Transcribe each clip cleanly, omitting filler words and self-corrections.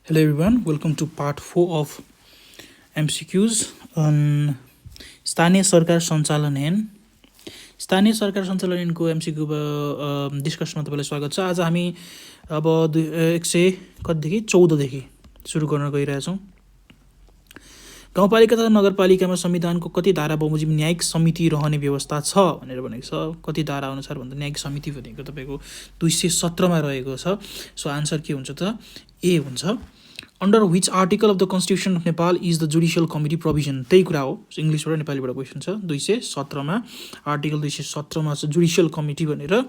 Hello everyone, welcome to part 4 of MCQs on स्थानीय सरकार सञ्चालन ऐन। स्थानीय सरकार सञ्चालन ऐनको MCQ डिस्कसनमा तपाईलाई स्वागत छ। आज हामी अब 100 कतिदेखि 14 देखि सुरु गर्न गइरहेछौँ। गाउँपालिका तथा नगरपालिकामा संविधानको कति धारा बमोजिम न्यायिक समिति रहने व्यवस्था छ भनेर भनेको छ। कति धारा अनुसार भन्दा न्यायिक समिति भनेको तपाईको 217 मा रहेको छ। सो आन्सर के हुन्छ त? ए हुन्छ। Under which article of the Constitution of Nepal is the Judicial Committee provision? त्यही कुरा हो। इङ्ग्लिसबाट नेपालीबाट क्वेसन छ। 217 मा आर्टिकल 217 मा छ जुडिसियल कमिटी भनेर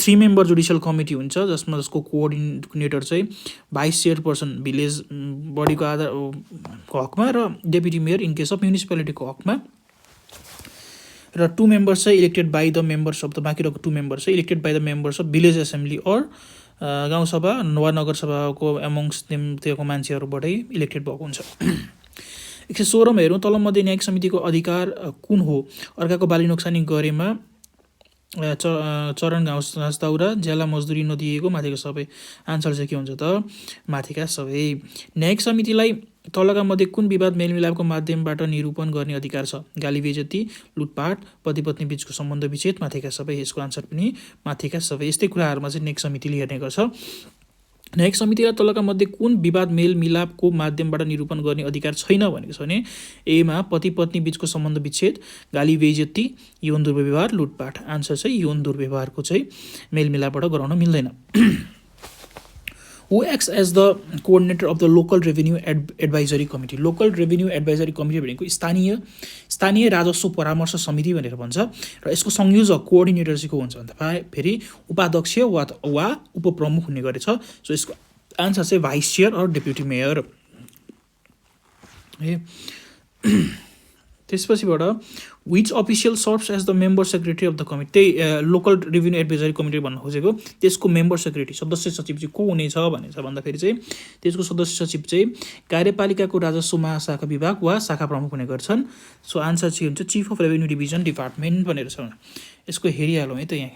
3 मेम्बर जुडिसियल कमिटी हुन्छ, जसमा जसको कोअर्डिनेटर चाहिँ भाइस चेयरपर्सन भिलेज बडीको हकमा र deputy mayor in case of म्युनिसिपालिटीको हकमा, र 2 मेम्बर्स चाहिँ elected by the members of the, बाँकी रहेको 2 मेम्बर्स चाहिँ elected by the members of village assembly or गाउँसभा वा नगरसभाको एमोङ्स देम त्यो मान्छेहरूबाटै इलेक्टेड भएको हुन्छ। 116 मा हेरौँ, तलमध्ये न्यायिक समितिको अधिकार कुन हो? अर्काको बाली नोक्सानी गरेमा चरण घाँस दाउरा ज्याला मजदुरी नदिएको माथिका सबै। आन्सर चाहिँ के हुन्छ त? माथिका सबै। न्यायिक समितिलाई तलका मध्ये कुन विवाद मेलमिलापको माध्यमबाट निरूपण गर्ने अधिकार छ? गाली बेइज्जती, लुटपाट, पति पत्नी बीचको सम्बन्ध विच्छेद, माथिका सबै। यसको आन्सर पनि माथिका सबै। यस्तै कुराहरूमा चाहिँ न्यायिक समितिले हेर्ने गर्छ। न्यायिक समितिलाई तलका मध्ये कुन विवाद मेलमिलापको माध्यमबाट निरूपण गर्ने अधिकार छैन भनेको छ भने एमा पति पत्नी बीचको सम्बन्ध विच्छेद, गाली बेइज्जती, यौन दुर्व्यवहार, लुटपाट। आन्सर चाहिँ यौन दुर्व्यवहारको चाहिँ मेलमिलापबाट गराउन मिल्दैन। Who acts as the coordinator of the local revenue advisory committee? Local revenue advisory committee भनेको स्थानीय राजस्व परामर्श समिति भनेर भन्छ, र यसको संयोजक कोअर्डिनेटर चाहिँ को हुन्छ भन्दा फेरि उपाध्यक्ष वा उपप्रमुख हुने गरेछ। सो यसको आन्सर चाहिँ vice chair or deputy mayor. त्यसपछिबाट which official serves as the member secretary of the committee? त्यही लोकल रेभिन्यू एडभाइजरी कमिटी भन्न खोजेको। त्यसको मेम्बर सेक्रेटरी सदस्य सचिव चाहिँ को हुनेछ भनेछ भन्दाखेरि चाहिँ त्यसको सदस्य सचिव चाहिँ कार्यपालिकाको राजस्व महाशाखा विभाग वा शाखा प्रमुख हुने गर्छन्। सो आन्सर चाहिँ हुन्छ chief of revenue division department भनेर छ। यसको हेरिहालौँ है त। यहाँ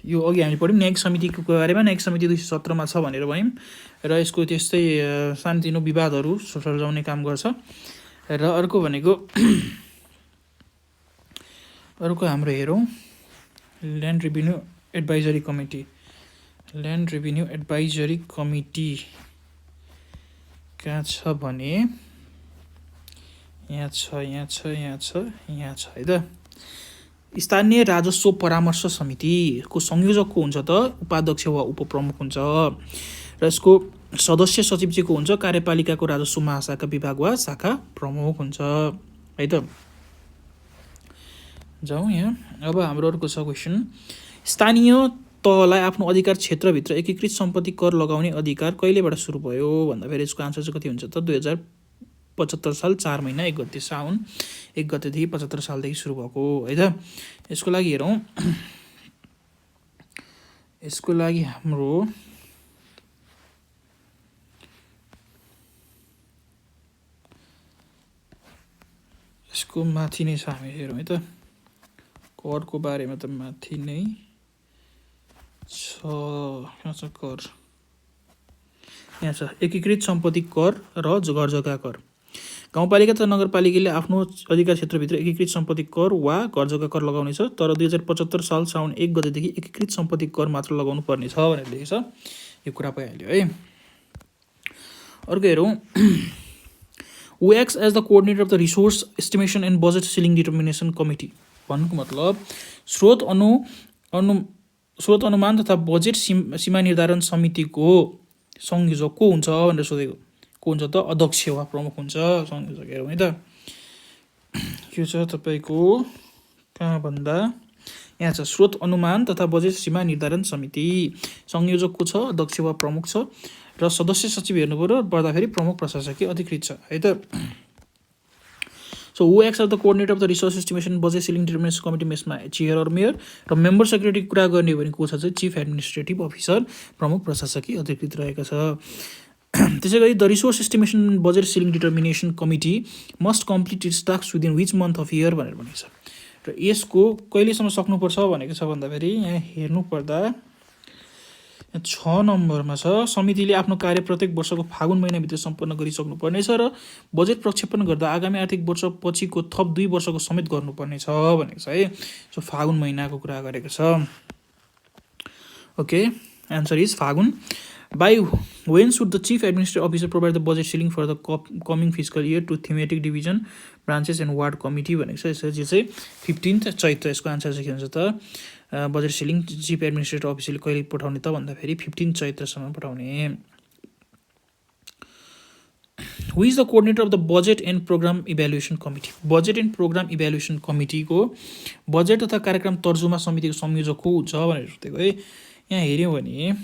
यो अघि हामी पढ्यौँ न्यायिक समितिको बारेमा। न्यायिक समिति 217 मा छ भनेर भयौँ, र यसको त्यस्तै सानोतिनो विवादहरू सुल्झाउने काम गर्छ। र अर्को भनेको हाम्रो हेरौँ land revenue advisory committee. Land revenue advisory committee कहाँ छ भने यहाँ छ है त। स्थानीय राजस्व परामर्श समितिको संयोजक को हुन्छ त? उपाध्यक्ष वा उपप्रमुख हुन्छ, र यसको सदस्य सचिव चाहिँ को हुन्छ? कार्यपालिकाको राजस्व महाशाखा विभाग वा शाखा प्रमुख हुन्छ है त। जाउँ यहाँ। अब हाम्रो अर्को छ क्वेसन, स्थानीय तहलाई आफ्नो अधिकार क्षेत्रभित्र एकीकृत सम्पत्ति कर लगाउने अधिकार कहिलेबाट सुरु भयो भन्दाखेरि यसको आन्सर चाहिँ कति हुन्छ त? 2075 साल 4 महिना 1 गते, साउन 1 गतेदेखि 75 सालदेखि सुरु भएको है त। यसको लागि हेरौँ, यसको लागि हाम्रो यसको माथि नै छ। हामी हेरौँ है त। करको बारेमा त माथि नै छ। कहाँ छ कर? यहाँ छ एकीकृत सम्पत्ति कर र घर जग्गा कर। गाउँपालिका तथा नगरपालिकाले आफ्नो अधिकार क्षेत्रभित्र एकीकृत सम्पत्ति कर वा घर जग्गा कर लगाउनेछ, तर 2075 साल साउन 1 गतेदेखि एकीकृत सम्पत्ति कर मात्र लगाउनु पर्नेछ भनेर लेखेको छ। यो कुरा भइहाल्यो है। अर्को हेरौँ, who acts as the coordinator of the resource estimation and budget ceiling determination committee? भन्नुको मतलब स्रोत अनुमान तथा बजेट सीमा निर्धारण समितिको संयोजक को हुन्छ भनेर सोधेको। को हुन्छ त? अध्यक्ष वा प्रमुख हुन्छ। संयोजक हेरौँ है त। यो छ तपाईँको कहाँ भन्दा यहाँ छ स्रोत अनुमान तथा बजेट सीमा निर्धारण समिति। संयोजक को छ? अध्यक्ष वा प्रमुख छ, र सदस्य सचिव हेर्नु पर्यो पर्दाखेरि प्रमुख प्रशासकीय अधिकृत छ है त। So who acts as the coordinator of the resource estimation budget ceiling determination committee? मेसमा चेयर और मेयर, र मेम्बर सेक्रेटरी कुरा गर्ने भने को छ चाहिँ चिफ एडमिनिस्ट्रेटिभ अफिसर, प्रमुख प्रशासकीय अधिकृत रहेको छ। त्यसै गरी the resource estimation budget ceiling determination committee must complete it's task within which month of year भनेर भनेको छ। र यसको कहिलेसम्म सक्नुपर्छ भनेको छ भन्दाखेरि यहाँ हेर्नु पर्दा 6 नम्बरमा छ समितिले आफ्नो कार्य प्रत्येक वर्षको फागुन महिनाभित्र सम्पन्न गरिसक्नुपर्नेछ र बजेट प्रक्षेपण गर्दा आगामी आर्थिक वर्ष पछिको थप 2 वर्षको समेत गर्नुपर्नेछ भनेको छ है। सो फागुन महिनाको कुरा गरेको छ। Okay, answer is Phagun. By when should the chief administrative officer provide the budget ceiling for the coming fiscal year to thematic division, branches and ward committee भनेको छ। यसो चाहिँ 15 चैत्र यसको आन्सर चाहिँ के हुन्छ त बजेट सिलिङ चिफ एडमिनिस्ट्रेटिभ अफिसरले कहिले पठाउने त भन्दाखेरि 15 चैत्रसम्म पठाउने। Who is the coordinator of the budget and programme evaluation committee? Budget and programme evaluation कमिटीको बजेट तथा कार्यक्रम तर्जुमा समितिको संयोजक को हुन्छ भनेर सोधेको है। यहाँ हेऱ्यौँ भने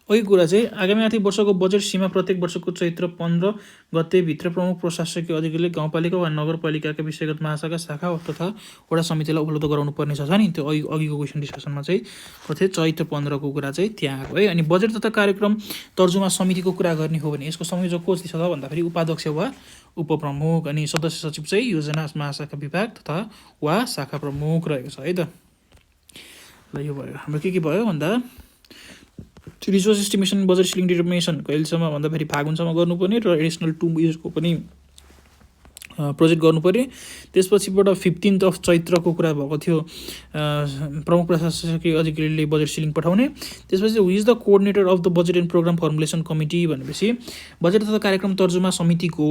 अघि कुरा चाहिँ आगामी आर्थिक वर्षको बजेट सीमा प्रत्येक वर्षको चैत्र 15 गतेभित्र प्रमुख प्रशासकीय अधिकारीले गाउँपालिका वा नगरपालिकाका विषयगत महाशाखा शाखा तथा वडा समितिलाई उपलब्ध गराउनु पर्नेछ नि। त्यो अघिको क्वेसन डिस्कसनमा चाहिँ कथे चैत्र 15 को कुरा चाहिँ त्यहाँ आएको है। अनि बजेट तथा कार्यक्रम तर्जुमा समितिको कुरा गर्ने हो भने यसको संयोजक को छ त भन्दाखेरि उपाध्यक्ष वा उपप्रमुख, अनि सदस्य सचिव चाहिँ योजना महाशाखा विभाग तथा वा शाखा प्रमुख रहेको छ है त। ल यो भयो हाम्रो के भयो भन्दा resource estimation budget ceiling determination कहिलेसम्म भन्दाखेरि फागुनसम्म गर्नुपर्ने र एडिसनल 2 इयर्सको पनि प्रोजेक्ट गर्नुपर्ने। त्यसपछिबाट 15 अफ चैत्रको कुरा भएको थियो प्रमुख प्रशासकीय अधिकारीले बजेट सिलिङ पठाउने। त्यसपछि who is the coordinator of the budget and programme formulation committee भनेपछि बजेट तथा कार्यक्रम तर्जुमा समितिको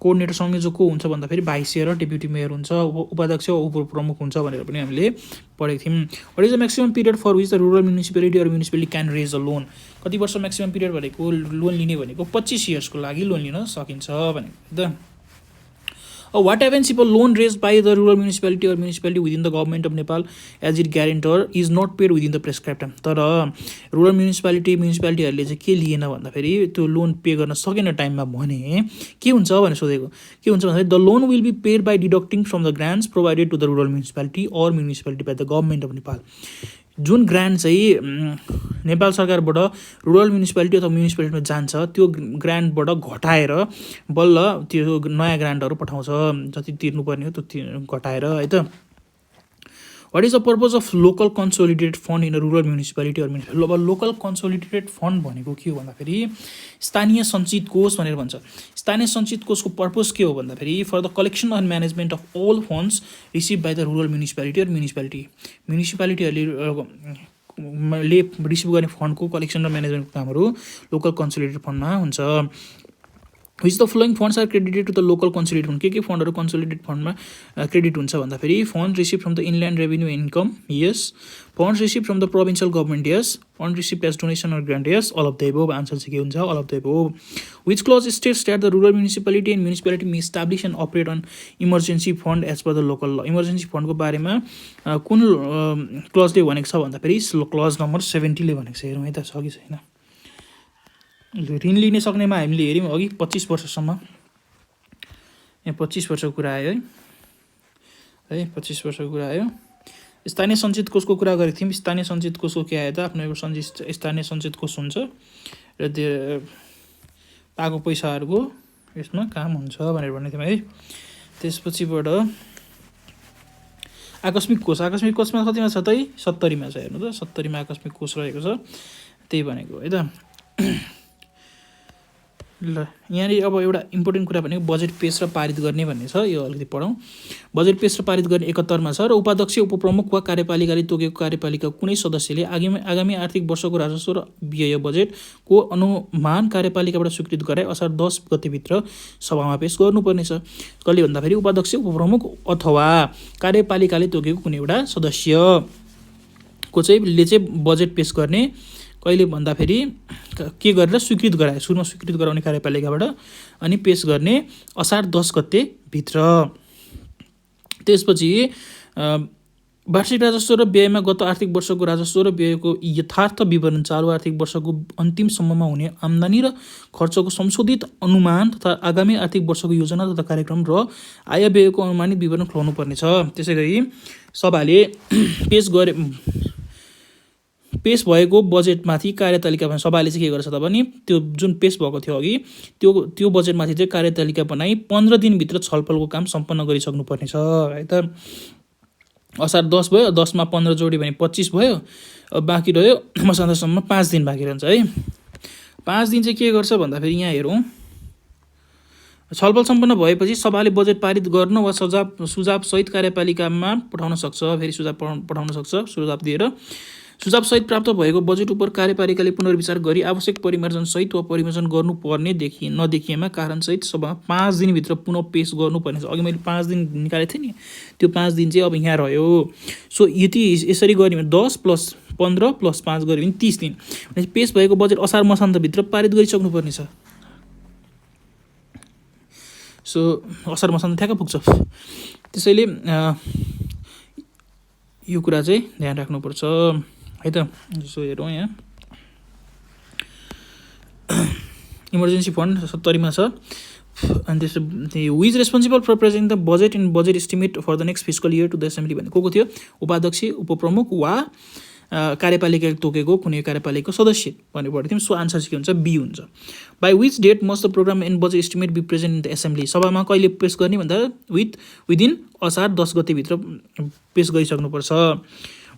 कोअर्डिनेटर संयोजक को हुन्छ भन्दाखेरि भाइस चेयर र डेप्युटी मेयर हुन्छ, उपाध्यक्ष उपप्रमुख हुन्छ भनेर पनि हामीले पढेको थियौँ। What is the maximum period for which the rural municipality or municipality can raise a loan? कति वर्ष म्याक्सिमम पिरियड भनेको लोन लिने भनेको 25 इयर्सको लागि लोन लिन सकिन्छ भनेको त। What happens if a loan raised by the rural municipality or municipality within the government of Nepal as its guarantor is not paid within the prescribed time? तर rural म्युनिसिपालिटीहरूले चाहिँ के लिएन भन्दाखेरि त्यो लोन पे गर्न सकेन टाइममा भने के हुन्छ भनेर सोधेको। के हुन्छ भन्दाखेरि the loan will be paid by deducting from the grants provided to the rural municipality or municipality by the government of Nepal. जुन ग्रान्ट चाहिँ नेपाल सरकारबाट रुरल म्युनिसिपालिटी अथवा म्युनिसिपालिटीमा जान्छ त्यो ग्रान्टबाट घटाएर बल्ल त्यो नयाँ ग्रान्टहरू पठाउँछ, जति तिर्नुपर्ने हो त्यो घटाएर है त। What is the purpose of local consolidated fund in a rural municipality or municipality? अब लोकल कन्सोलिडेटेड फन्ड भनेको के हो भन्दाखेरि स्थानीय सञ्चित कोष भनेर भन्छ। स्थानीय सञ्चित कोषको पर्पज के हो भन्दाखेरि for the collection and management of all funds receive by the rural municipality or म्युनिसिपालिटीहरूले रिसिभ गर्ने फन्डको कलेक्सन र म्यानेजमेन्टको कामहरू लोकल कन्सोलिडेटेड फन्डमा हुन्छ। Which the flowing funds are credited to the local consolidated fund? के फन्डहरू कन्सोलिडेटेड फन्डमा क्रेडिट हुन्छ भन्दाखेरि fund receive from the inland revenue income, yes. Fund receive from the provincial government, yes. Fund receive as donation or grant, yes. All of the above answer चाहिँ के हुन्छ? All of the above. Which clause states that the rural municipality and municipality may establish and operate on emergency fund as per the local law? Emergency फन्डको बारेमा कुन क्लजले भनेको छ भन्दाखेरि clause number 70 ले भनेको छ। हेरौँ है त छ कि छैन। ऋण लिन सक्नेमा हामीले हेऱ्यौँ अघि 25 वर्षसम्म, यहाँ 25 वर्षको कुरा आयो है 25 वर्षको कुरा आयो। स्थानीय सञ्चित कोषको कुरा गरेको थियौँ। स्थानीय सञ्चित कोषको के आयो त आफ्नो एउटा स्थानीय सञ्चित कोष हुन्छ र त्यो पाएको पैसाहरूको यसमा काम हुन्छ भनेर भनेको थियौँ है। त्यसपछिबाट आकस्मिक कोष, आकस्मिक कोषमा कतिमा छ त 70 मा छ। हेर्नु त 70 मा आकस्मिक कोष रहेको छ, त्यही भनेको है त। ल यहाँनिर अब एउटा इम्पोर्टेन्ट कुरा भनेको बजेट पेश र पारित गर्ने भन्ने छ, यो अलिकति पढौँ। बजेट पेश र पारित गर्ने 71 मा छ र उपाध्यक्ष उपप्रमुख वा कार्यपालिकाले तोकेको कार्यपालिका कुनै सदस्यले आगामी आर्थिक वर्षको राजस्व र व्यय बजेटको अनुमान कार्यपालिकाबाट स्वीकृत गराए असार 10 गतेभित्र सभामा पेश गर्नुपर्नेछ। कहिले भन्दाखेरि उपाध्यक्ष उपप्रमुख अथवा कार्यपालिकाले तोकेको कुनै एउटा सदस्यको चाहिँ बजेट पेश गर्ने कहिले भन्दाखेरि के गरेर स्वीकृत गराए, सुरुमा स्वीकृत गराउने कार्यपालिकाबाट, अनि पेश गर्ने असार 10 गते भित्र। त्यसपछि वार्षिक राजस्व र व्ययमा गत आर्थिक वर्षको राजस्व र व्ययको यथार्थ विवरण चालु आर्थिक वर्षको अन्तिमसम्ममा हुने आम्दानी र खर्चको संशोधित अनुमान तथा आगामी आर्थिक वर्षको योजना तथा कार्यक्रम र आय व्ययको अनुमानित विवरण खुलाउनु पर्नेछ। त्यसै गरी सभाले पेश भएको बजेटमाथि कार्यतालिका सभाले चाहिँ के गर्छ त भने त्यो जुन पेश भएको थियो अघि त्यो बजेटमाथि चाहिँ कार्यतालिका बनाई 15 दिनभित्र छलफलको काम सम्पन्न गरिसक्नुपर्नेछ है त। असार 10 भयो, 10 मा 15 जोड्यो भने 25 भयो। अब बाँकी रह्यो मसान्तसम्म 5 दिन बाँकी रहन्छ है। 5 दिन चाहिँ के गर्छ भन्दाखेरि यहाँ हेरौँ, छलफल सम्पन्न भएपछि सभाले बजेट पारित गर्न वा सुझावसहित कार्यपालिकामा पठाउन सक्छ। फेरि सुझाव पठाउन सक्छ। सुझाव दिएर सुझावसहित प्राप्त भएको बजेट उप कार्यपालिकाले पुनर्विचार गरी आवश्यक परिमार्जनसहित वा परिमार्जन गर्नुपर्ने नदेखिएमा कारणसहित सभामा 5 दिनभित्र पुनः पेश गर्नुपर्ने छ। अघि मैले 5 दिन निकालेको थिएँ नि, त्यो 5 दिन चाहिँ अब यहाँ रह्यो। सो यति यसरी गऱ्यो भने 10 + 15 + 5 गऱ्यो भने 30 दिन। पेश भएको बजेट असार मसान्तभित्र पारित गरिसक्नुपर्ने छ। सो असार मसान्त ठ्याक्क पुग्छ। त्यसैले यो कुरा चाहिँ ध्यान राख्नुपर्छ है त। सो हेरौँ यहाँ इमर्जेन्सी फन्ड 70 मा छ। अनि त्यसो who is responsible for present the budget and budget estimate for the next fiscal year to the assembly भन्ने को थियो? उपाध्यक्ष, उपप्रमुख वा कार्यपालिका तोकेको कुनै कार्यपालिकाको सदस्य भन्ने पढेको थियौँ। सो आन्सर चाहिँ के हुन्छ? बी हुन्छ। By which date must the programme and budget estimate be present in the assembly? सभामा कहिले पेश गर्ने भन्दा विदिन असार 10 गतेभित्र पेश गरिसक्नुपर्छ।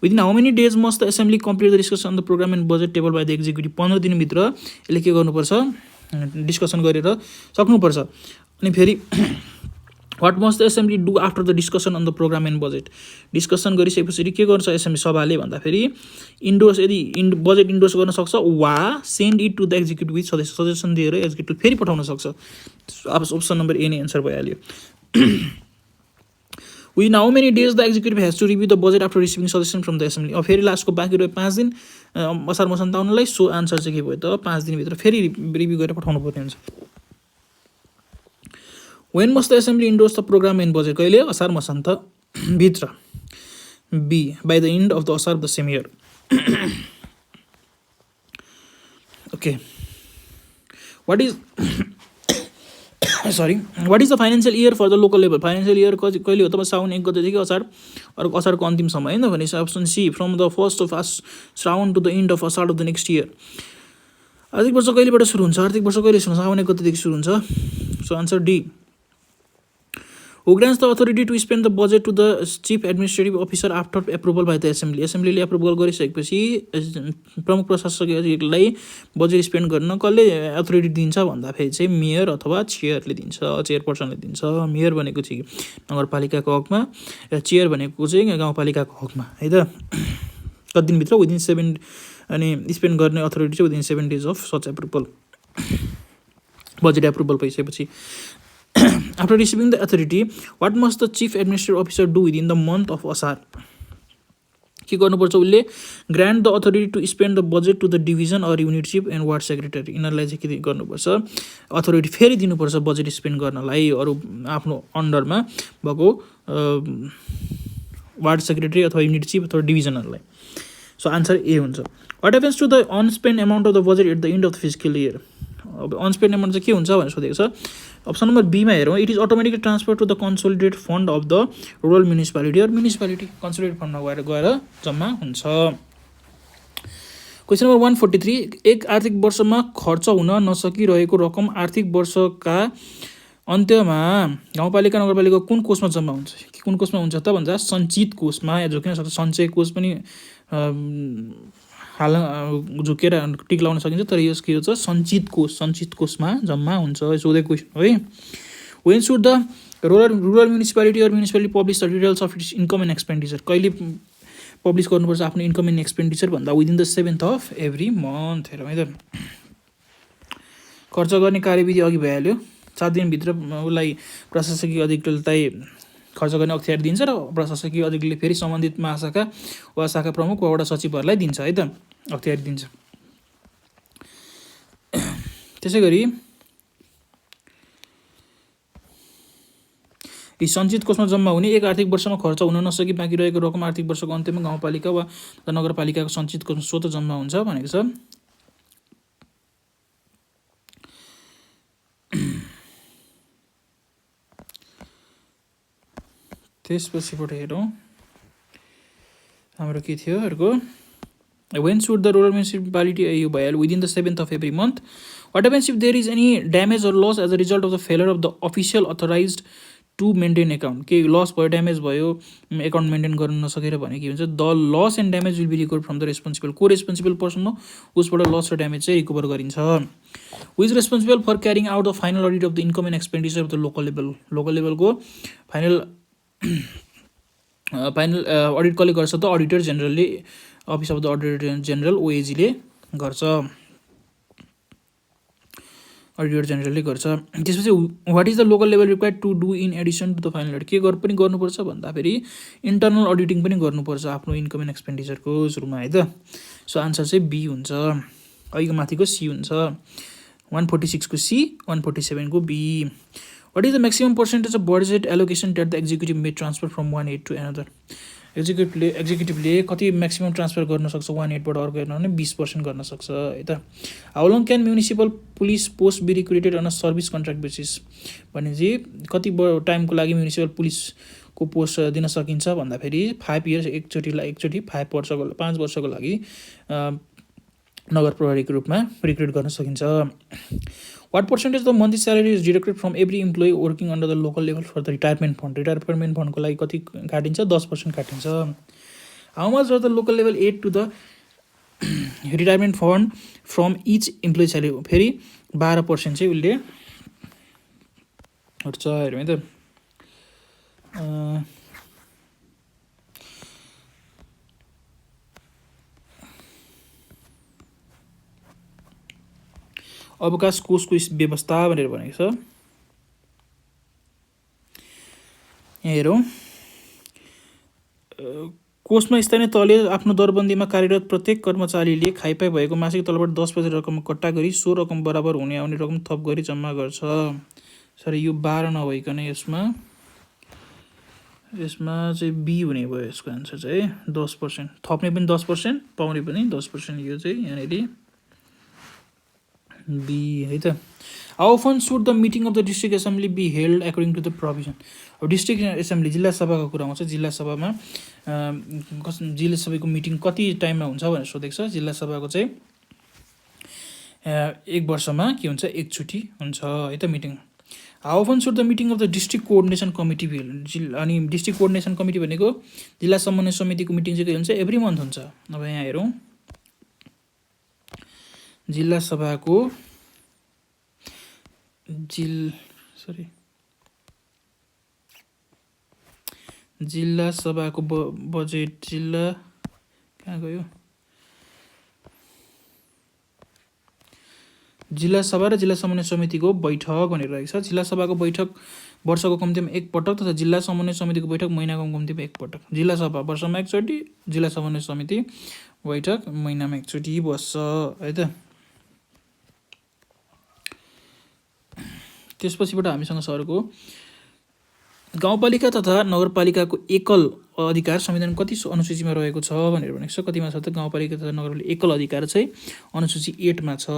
Within how many days must the assembly complete the discussion on the programme and budget table by the executive? 15 दिनभित्र यसले के गर्नुपर्छ? डिस्कसन गरेर सक्नुपर्छ। अनि फेरि what must the assembly do after the discussion on the programme and budget? Discussion गरिसकेपछि के गर्छ एसेम्ब्ली सभाले भन्दाखेरि इन्डोर्स, यदि बजेट इन्डोर्स गर्न सक्छ वा send it to the executive with suggestion दिएर एक्जिक्युटिभ फेरि पठाउन सक्छ। अप्सन नम्बर ए नै एन्सर भइहाल्यो। Within how many days the executive has to review the budget after receiving suggestion from the assembly? अब फेरि लास्टको बाँकी रह्यो 5 दिन असार मसान्त आउनलाई। सो आन्सर चाहिँ के भयो त? 5 दिनभित्र फेरि रिभ्यू गरेर पठाउनु पर्ने हुन्छ। When must the assembly endorse the programme and budget? कहिले? असार मसान्त भित्र। Be by the end of the Asar the same year. Okay, what is the financial year for the local level? Financial year कहिले हो त? साउन 1 गतेदेखि असारको अन्तिमसम्म होइन भनेपछि option C from the 1st of Shrawan to the end of Asar of the next year. आर्थिक वर्ष कहिलेबाट सुरु हुन्छ? आर्थिक वर्ष कहिले सुरु हुन्छ? साउन 1 गतेदेखि सुरु हुन्छ। So answer D. Who grants the authority to spend the budget to the chief administrative officer after approval by the assembly? एसेम्ब्लीले एप्रुभल गरिसकेपछि प्रमुख प्रशासकलाई बजेट स्पेन्ड गर्न कसले अथोरिटी दिन्छ भन्दाखेरि चाहिँ मेयर अथवा चेयरले दिन्छ, चेयरपर्सनले दिन्छ। मेयर भनेको चाहिँ नगरपालिकाको हकमा र चेयर भनेको चाहिँ गाउँपालिकाको हकमा है त। कति दिनभित्र? विदिन 7। अनि स्पेन्ड गर्ने अथोरिटी चाहिँ within 7 days of such approval. Budget approval भइसकेपछि after receiving the authority what must the chief administrative officer do within the month of Asar? के गर्नुपर्छ? उसले grant the authority to spend the budget to the division or unit chief and ward secretary. यिनीहरूलाई चाहिँ के गर्नुपर्छ? Authority फेरि दिनुपर्छ budget spend गर्नलाई अरू आफ्नो अन्डरमा भएको वार्ड सेक्रेटरी अथवा युनिट चिफ अथवा डिभिजनहरूलाई। सो आन्सर ए हुन्छ। What happens to the unspent amount of the budget at the end of the physical year? अब अनस्पेन्ड एमाउन्ट चाहिँ के हुन्छ भनेर सोधेको छ। अप्सन नम्बर बीमा हेरौँ। It is automatically transfer to the consolidated fund of the rural municipality or municipality? Consolidated फन्डमा गएर जम्मा हुन्छ। क्वेसन नम्बर 143 एक आर्थिक वर्षमा खर्च हुन नसकिरहेको रकम आर्थिक वर्षका अन्त्यमा गाउँपालिका नगरपालिका कुन कोषमा जम्मा हुन्छ? कुन कोषमा हुन्छ त भन्दा सञ्चित कोषमा या झुकिन सक्छ। सञ्चय कोष पनि झुकेर टिक लाउन सकिन्छ, तर यो के हुन्छ? सञ्चित कोषमा जम्मा हुन्छ। सोधेको क्वेसन है। When should the rural municipality or municipality publish the details of its income and expenditure? कहिले पब्लिस गर्नुपर्छ आफ्नो इन्कम एन्ड एक्सपेन्डिचर भन्दा within the 7th of every month। हेरौँ है त। खर्च गर्ने कार्यविधि अघि भइहाल्यो। 7 दिनभित्र उसलाई प्रशासकीय अधिकृतलाई खर्च गर्ने अख्तियार दिन्छ र प्रशासकीय अधिकारीले फेरि सम्बन्धित महाशाखा वा शाखा प्रमुख वा वडा सचिवहरूलाई दिन्छ है त, अख्तियार दिन्छ। त्यसै गरी यी सञ्चित कोषमा जम्मा हुने एक आर्थिक वर्षमा खर्च हुन नसकी बाँकी रहेको रकम आर्थिक वर्षको अन्त्यमा गाउँपालिका वा नगरपालिकाको सञ्चित कोषमा स्वतः जम्मा हुन्छ भनेको छ। त्यसपछिबाट हेरौँ हाम्रो के थियो अर्को। When should the rural municipality यो भइहाल्यो within the 7th of every month। What happens if there is any damage or loss as a result of the failure of the official authorised to maintain account, केही loss भयो, damage भयो, account maintain गर्न नसकेर भने के हुन्छ, the loss and damage will be recover from the responsible, को responsible person हो उसबाट लस र ड्यामेज चाहिँ रिकभर गरिन्छ। Who is responsible for carrying out the final audit of the income and expenditure of the local level, local लेभलको final audit कसले गर्छ त अडिटर जेनरलले, office of the auditor general ओएजीले गर्छ, अडिटर जेनरलले गर्छ। त्यसपछि what is the local level required to do in addition to the final audit, के पनि गर्नुपर्छ भन्दाखेरि इन्टरनल अडिटिङ पनि गर्नुपर्छ आफ्नो इन्कम एन्ड एक्सपेन्डिचरको सुरुमा है त। सो आन्सर चाहिँ बी हुन्छ, अघिको माथिको सी हुन्छ, 146 को सी, 147 को B. What is the maximum percentage of budget allocation that the executive may transfer from one head to another, एक्जिक्युटिभले कति म्याक्सिमम ट्रान्सफर गर्न सक्छ वान एडबाट अर्को एडमा भने 20% गर्न सक्छ है त। How long can municipal police post be recruited on a service contract basis, भनेपछि कति टाइमको लागि म्युनिसिपल पुलिसको पोस्ट दिन सकिन्छ भन्दाखेरि 5 इयर्स, एकचोटि 5 वर्षको लागि नगर प्रहरीको रूपमा रिक्रुट गर्न सकिन्छ। What percentage the monthly salary is deducted from every employee working under the local level for the retirement fund, retirement फन्डको लागि कति काटिन्छ, 10% काटिन्छ। How much the local level add to the retirement fund from each employee salary, फेरि 12% चाहिँ उसले हट्छ हेरौँ है त। अवकाश कोषको व्यवस्था भनेर भनेको छ, यहाँ हेरौँ, कोषमा स्थानीय तहले आफ्नो दरबन्दीमा कार्यरत प्रत्येक कर्मचारीले खाइपाई भएको मासिक तलबाट 10% रकम कट्टा गरी सो रकम बराबर हुने आउने रकम थप गरी जम्मा गर्छ। सरी यो 12 नभइकन यसमा चाहिँ बी हुने भयो, यसको आन्सर चाहिँ 10%, थप्ने पनि 10%, पाउने पनि 10%, यो चाहिँ यहाँनिर बी है त। How often should the meeting of the district assembly be held according to the provision, अब डिस्ट्रिक्ट एसेम्ब्ली जिल्ला सभाको कुरा आउँछ, जिल्ला सभामा जिल्ला सभाको मिटिङ कति टाइममा हुन्छ भनेर सोधेको छ। जिल्ला सभाको चाहिँ 1 वर्षमा के हुन्छ, एकचोटि हुन्छ है त meeting. How often should the meeting of the district coordination committee be held, अनि डिस्ट्रिक्ट कोअर्डिनेसन कमिटी भनेको जिल्ला समन्वय समितिको मिटिङ चाहिँ के हुन्छ, एभ्री मन्थ हुन्छ। अब यहाँ हेरौँ, जिल्ला सभाको जिल्ला सभाको बजेट, जिल्ला कहाँ गयो, जिल्ला सभा र जिल्ला समन्वय समितिको बैठक भनेर रहेको छ। जिल्ला सभाको बैठक वर्षको कम्तीमा 1 पटक तथा जिल्ला समन्वय समितिको बैठक महिनाको कम्तीमा 1 पटक। जिल्ला सभा वर्षमा एकचोटि, जिल्ला समन्वय समिति बैठक महिनामा एकचोटि बस्छ है त। त्यसपछिबाट हामीसँग सरको गाउँपालिका तथा नगरपालिकाको एकल अधिकार संविधान कति अनुसूचीमा रहेको छ भनेर भनेको छ। कतिमा छ त, गाउँपालिका तथा नगरपालिका एकल अधिकार चाहिँ अनुसूची 8 मा छ,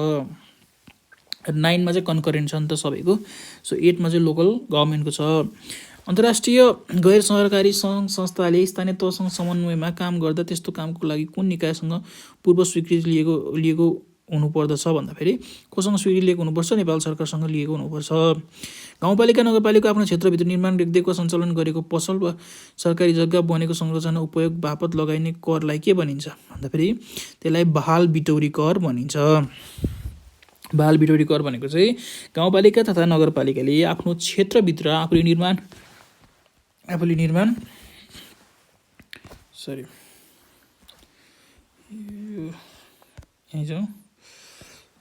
9 मा चाहिँ कन्करेन्ट छ नि त सबैको। सो 8 मा चाहिँ लोकल गभर्मेन्टको छ। अन्तर्राष्ट्रिय गैर सरकारी सङ्घ संस्थाले स्थानीय तहसँग समन्वयमा काम गर्दा त्यस्तो कामको लागि कुन निकायसँग पूर्व स्वीकृति लिएको हुनुपर्दछ भन्दाखेरि कोसँग स्वीकृति लिएको हुनुपर्छ, नेपाल सरकारसँग लिएको हुनुपर्छ। गाउँपालिका नगरपालिका आफ्नो क्षेत्रभित्र निर्माण रेखदेखको सञ्चालन गरेको पसल वा सरकारी जग्गा बनेको संरचना उपयोग बापत लगाइने करलाई के भनिन्छ भन्दाखेरि त्यसलाई बहाल बिटौरी कर भनिन्छ। बहाल बिटौरी कर भनेको चाहिँ गाउँपालिका तथा नगरपालिकाले आफ्नो क्षेत्रभित्र आफूले निर्माण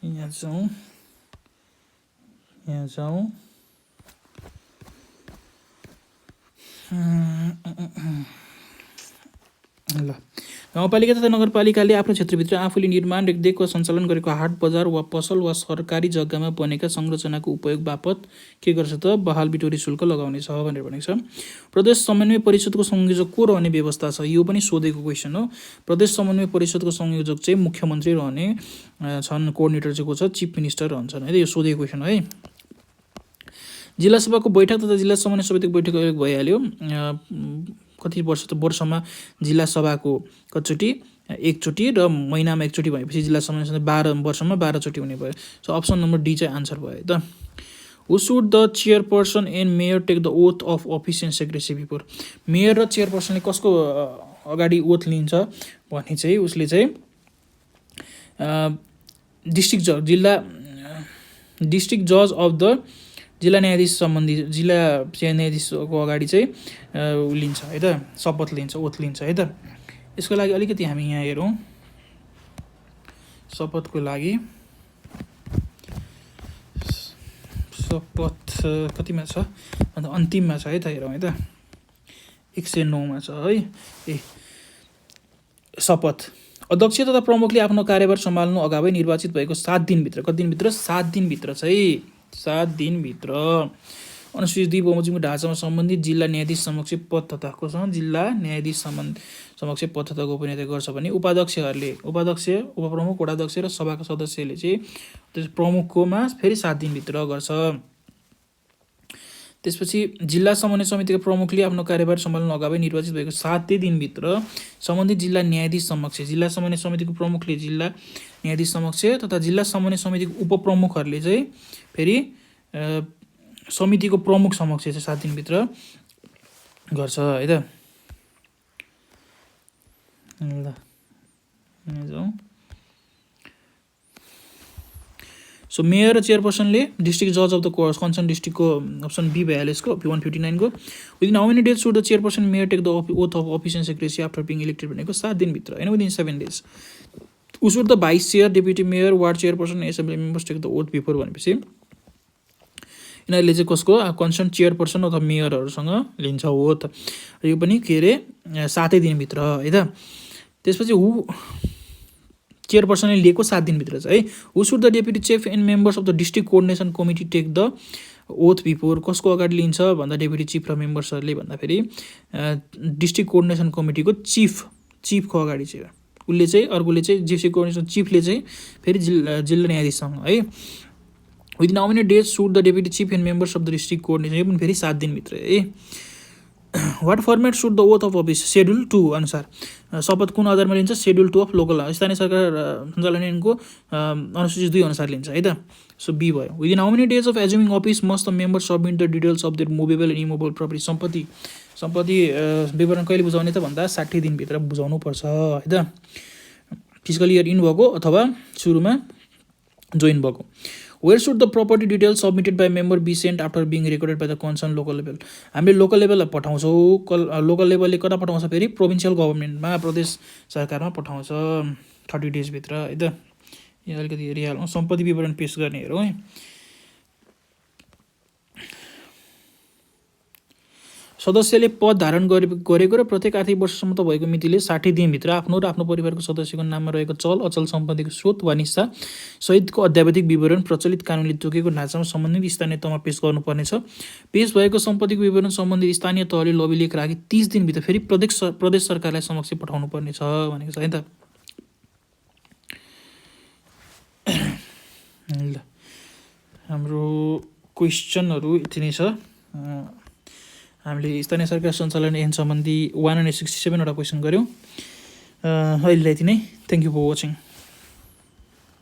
यहाँ जाउँ ल। गाउँपालिका तथा नगरपालिकाले आफ्नो क्षेत्रभित्र आफूले निर्माण रेखदेख वा सञ्चालन गरेको हाट बजार वा पसल वा सरकारी जग्गामा बनेका संरचनाको उपयोग बापत के गर्छ त, बहाल बिटौरी शुल्क लगाउने छ भनेर भनेको छ। प्रदेश समन्वय परिषदको संयोजक को रहने व्यवस्था छ, यो पनि सोधेको क्वेसन हो। प्रदेश समन्वय परिषदको संयोजक चाहिँ मुख्यमन्त्री रहने छन्, कोअर्डिनेटर चाहिँ को छ, चिफ मिनिस्टर रहन्छन् है। यो सोधेको क्वेसन है। जिल्ला सभाको बैठक तथा जिल्ला समन्वय समितिको बैठक भइहाल्यो। कति वर्ष त, वर्षमा जिल्ला सभाको कतिचोटि, एकचोटि र महिनामा एकचोटि भएपछि जिल्ला समन्वय समिति 12 वर्षमा 12 चोटि हुने भयो। सो अप्सन नम्बर डी चाहिँ आन्सर भयो है त। Who should the chairperson and mayor take the oath of office and secrecy before. Mayor र चेयरपर्सनले कसको अगाडि ओथ लिन्छ भने चाहिँ उसले चाहिँ डिस्ट्रिक्ट जज अफ द जिल्ला न्यायाधीश सम्बन्धी जिल्ला न्यायाधीशको अगाडि चाहिँ लिन्छ है त, शपथ लिन्छ, ओथ लिन्छ है त। यसको लागि अलिकति हामी यहाँ हेरौँ। शपथको लागि शपथ कतिमा छ अन्त अन्तिममा छ है त, हेरौँ है त, 109 छ है। शपथ अध्यक्ष तथा प्रमुखले आफ्नो कार्यभार सम्हाल्नु अगावै निर्वाचित भएको 7 दिनभित्र, कति दिनभित्र? 7 दिनभित्र चाहिँ 7 दिनभित्र अनुसूचित 2 बमोजिमको ढाँचामा सम्बन्धित जिल्ला न्यायाधीश समक्ष पद तथा कोसँग जिल्ला न्यायाधीश समक्ष पद तथा गोपनीयता गर्छ भने उपाध्यक्षहरूले, उपाध्यक्ष, उपप्रमुख, वडाध्यक्ष र सभाका सदस्यले चाहिँ प्रमुखकोमा फेरि 7 दिनभित्र गर्छ। त्यसपछि जिल्ला समन्वय समितिका प्रमुखले आफ्नो कार्यभार सम्हाल्नु अगावै निर्वाचित भएको 7 दिनभित्र सम्बन्धित जिल्ला न्यायाधीश समक्ष, जिल्ला समन्वय समितिको प्रमुखले जिल्ला न्यायाधीश समक्ष तथा जिल्ला समन्वय समितिको उपप्रमुखहरूले चाहिँ फेरि समितिको प्रमुख समक्ष चाहिँ 7 दिनभित्र गर्छ है त। ल सो मेयर र चेयरपर्सनले डिस्ट्रिक्ट जज अफ द कन्सर्न डिस्ट्रिक्टको अप्सन बी भइहाल्यो यसको 159 को। Within how many days should the chairperson mayor take the oath of office and secrecy after being elected भनेको 7 दिनभित्र होइन, within 7 days. Who should the vice chair, deputy mayor, ward chairperson, assembly members take the oath before भनेपछि यिनीहरूले चाहिँ कसको concern chairperson अथवा मेयरहरूसँग लिन्छ oath. यो पनि के अरे 7 दिनभित्र है त। त्यसपछि हु चेयरपर्सनले लिएको 7 दिनभित्र चाहिँ है। Who should the deputy chief and members of the district coordination committee take the oath before, कसको अगाडि लिन्छ भन्दा डेप्युटी चिफ र मेम्बर्सहरूले भन्दाखेरि डिस्ट्रिक्ट कोअर्डिनेसन कमिटीको चिफको अगाडि चाहिँ उसले चाहिँ, अर्कोले चाहिँ डिस्ट्रिक्ट कोअर्डिनेसन चिफले चाहिँ फेरि जिल्ला न्यायाधीशसँग है। Within how many days should the deputy chief and members of the district coordination, यो पनि फेरि 7 दिनभित्र है। What format should the oath of office, schedule 2 अनुसार शपथ कुन आधारमा लिन्छ? सेड्युल 2 अफ लोकल स्थानीय सरकार सञ्चालन ऐनको अनुसूचित 2 अनुसार लिन्छ है त। सो बी भयो। Within how many days of assuming office must the member submit the details of their movable and immovable property, सम्पत्ति विवरण कहिले बुझाउने त भन्दा 60 दिनभित्र बुझाउनु पर्छ है त। फिजिकल इयर इन भएको अथवा सुरुमा जोइन भएको। Where should the property details submitted by member be sent after being recorded by the concern local level. हामीले लोकल लेभललाई पठाउँछौँ, लोकल लेभलले कता पठाउँछ फेरि प्रोभिन्सियल गभर्मेन्टमा, प्रदेश सरकारमा पठाउँछ 30 डेजभित्र है त। यहाँ अलिकति हेरिहालौँ, सम्पत्ति विवरण पेश गर्ने हेरौँ है। सदस्यले पद धारण गरेको र प्रत्येक आर्थिक वर्षसम्म त भएको मितिले 60 दिनभित्र आफ्नो र आफ्नो परिवारको सदस्यको नाममा रहेको चल अचल सम्पत्तिको स्रोत वा निस्सा सहितको अध्यावधिक विवरण प्रचलित कानुनले तोकेको ढाँचामा सम्बन्धित स्थानीय तहमा पेश गर्नुपर्नेछ। पेश भएको सम्पत्तिको विवरण सम्बन्धित स्थानीय तहले लबिलेख राखी 30 दिनभित्र फेरि प्रदेश सरकारलाई समक्ष पठाउनु पर्नेछ भनेको छ है त। ल हाम्रो क्वेसनहरू यति नै छ। हामीले स्थानीय सरकार सञ्चालन ऐन सम्बन्धी 167 वटा क्वेसन गऱ्यौँ। अहिले यति नै। Thank you for watching.